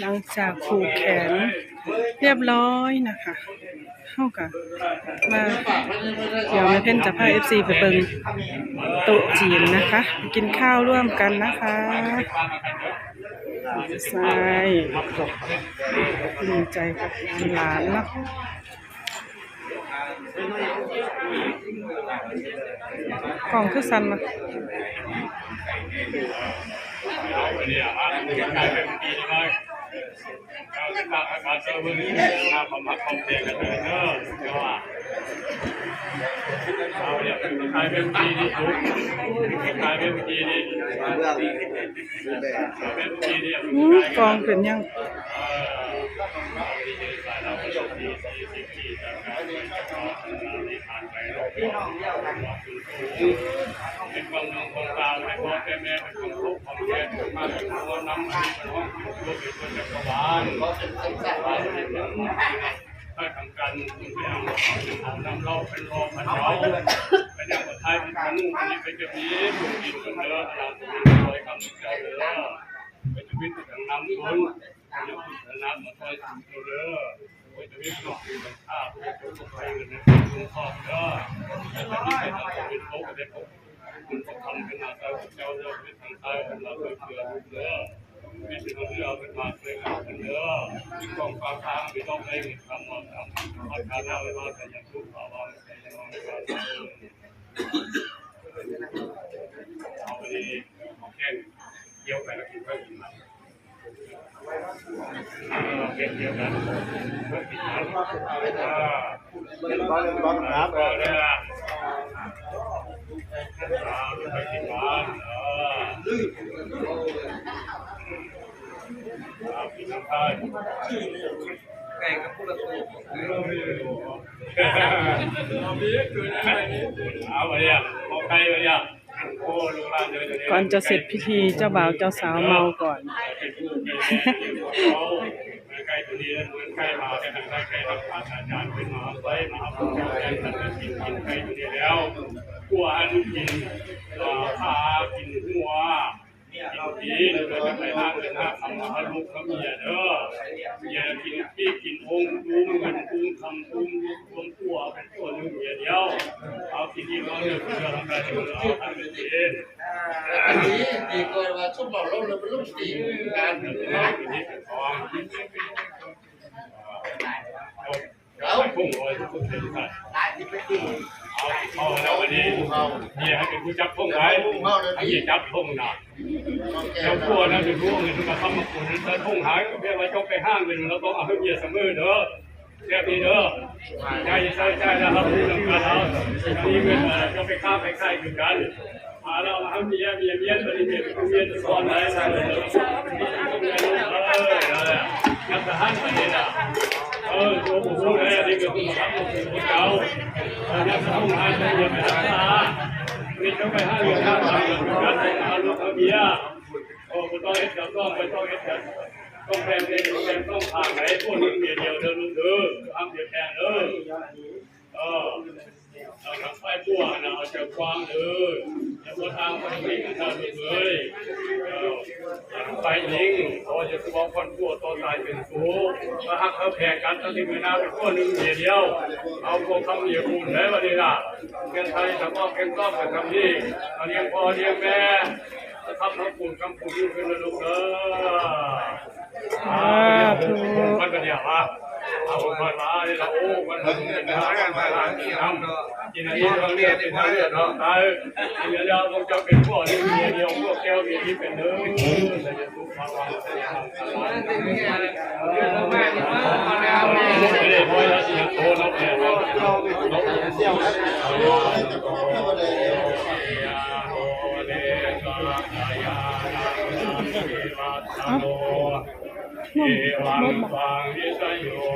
ຫຼັງຈາກຜູກແຂນຮຽບຮ້ອຍນະຄະ ເຮົາກະມາ ດຽວແມ່ເພັນຈະພາເອັຟຊີໄປເບິ່ງໂຕະຈີນນະຄະ ໄປກິນຂ້າວຮ່ວມກັນນະຄະ. ໃຊ່ ດີໃຈກັບຫຼານເນາະ. ກ້ອງຄືສັ່ນວະ? ອື້ ກ້ອງເປັນຫຍັງ? ກ່ອນຈະເສັດພິທີ ເຈົ້າບ່າວເຈົ້າສາວເມົາກ່ອນ.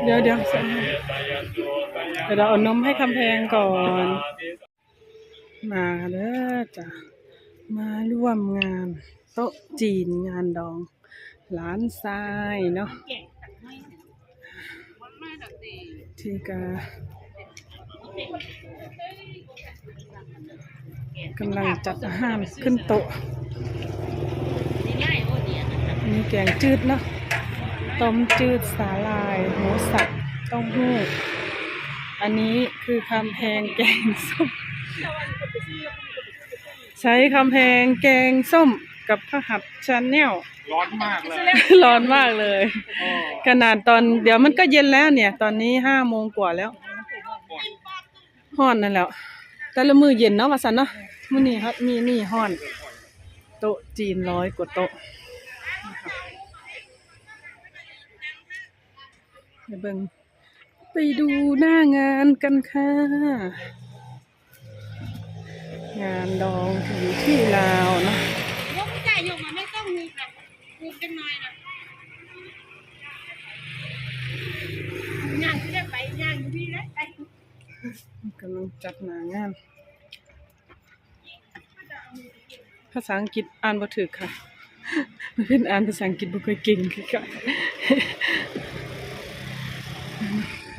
ດຽວໆ ດຽວເອົານົມໃຫ້ຄຳແພງກ່ອນ. ມາເດີຈ້າ ມາຮ່ວມງານໂຕະຈີນງານດອງຫຼານຊາຍເນາະ ທີ່ກະກຳລັງຈັດອາຫານຂຶ້ນໂຕະ ມີແກງຈືດເນາະ. ຕົ້ມຈືດສາຫຼ່າຍ ໝູສັບ ເຕົ້າຫູ້. ອັນນີ້ຄືຄຳແພງແກງສົ້ມ ໄຊຄຳແພງແກງສົ້ມກັບພະຫັດ Channel. ຮ້ອນມາກເລີຍ ຮ້ອນມາກເລີຍ. ໂອ້ ຂະໜາດຕອນ ດຽວມັນກໍເຢັນແລ້ວເນຍ ຕອນນີ້ຫ້າໂມງກວ່າແລ້ວ. ຮ້ອນນັ້ນແຫຼ້ວ ແຕ່ລະມື້ເຢັນເນາະ ວ່າຊັ້ນເນາະ. ມື້ນີ້ຮອດ ມີນີ້ຮ້ອນ ໂຕະຈີນຮ້ອຍກວ່າໂຕະ. ໄປເບິ່ງ ໄປດູໜ້າງານກັນຄ່ະ. ງານດອງເຖິງທີ່ລາວເນາະ. ຍົກໃຈຍົກມາ ແມ່ຕ້ອງງູບນະ ງູບຈັກໜ່ອຍນະ. ຍ່າງຊິໄດ້ໄປ ຍ່າງຢູ່ພີ້ເດ້ ໄປ. ກຳລັງຈັດໜ້າງານ. ພາສາອັງກິດອ່ານບໍ່ຖືກຄ່ະ ເພິ່ນອ່ານພາສາອັງກິດບໍ່ຄ່ອຍເກັ່ງຄືກັນ.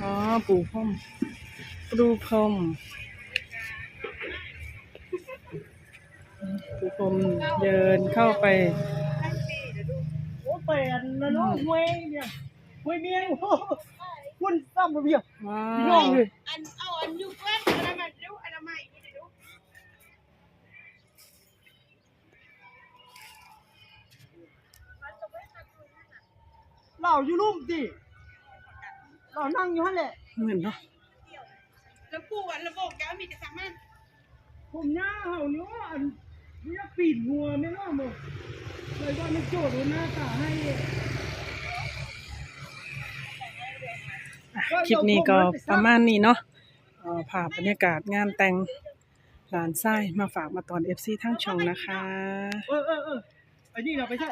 ອໍ ປູພົມ ປູພົມ ປູພົມ ເດີນເຂົ້າໄປ. ໂອ້ ໄປອັນນັ້ນເນາະ ຫ້ວຍຫຍັງ ຫ້ວຍມຽງ ພຸ້ນຊ້ຳລະບຽບ. ວ້າວ ພີ່ນ້ອງເອີຍ ອັນ ເອົາອັນຢູ່ເປື້ອນ ອະນາໄມ ອະນາໄມ ລາວຢູ່ລຸ່ມຕິ ລາວນັ່ງຢູ່ຫັ້ນແຫຼະ. ແມ່ນເນາະ ລະປູອັນລະໂບກກະມີແຕ່ສາມານ ຜົມຍາວເຮົານີ້ ອັນບໍ່ຢາກປີນຫົວແມ່ນບໍ່ ເລີຍວ່າມັນໂຈດຫົວໜ້າຕາໃຫ້. ຄລິບນີ້ກໍປະມານນີ້ເນາະ ເອົາພາບບັນຍາກາດງານແຕ່ງ ຫຼານຊາຍມາຝາກມາຕ້ອນເອັຟຊີທາງຊ່ອງນະຄະ. ເອີ ເອີ ເອີ ໄປນີ້ລະ ໄປໃສ?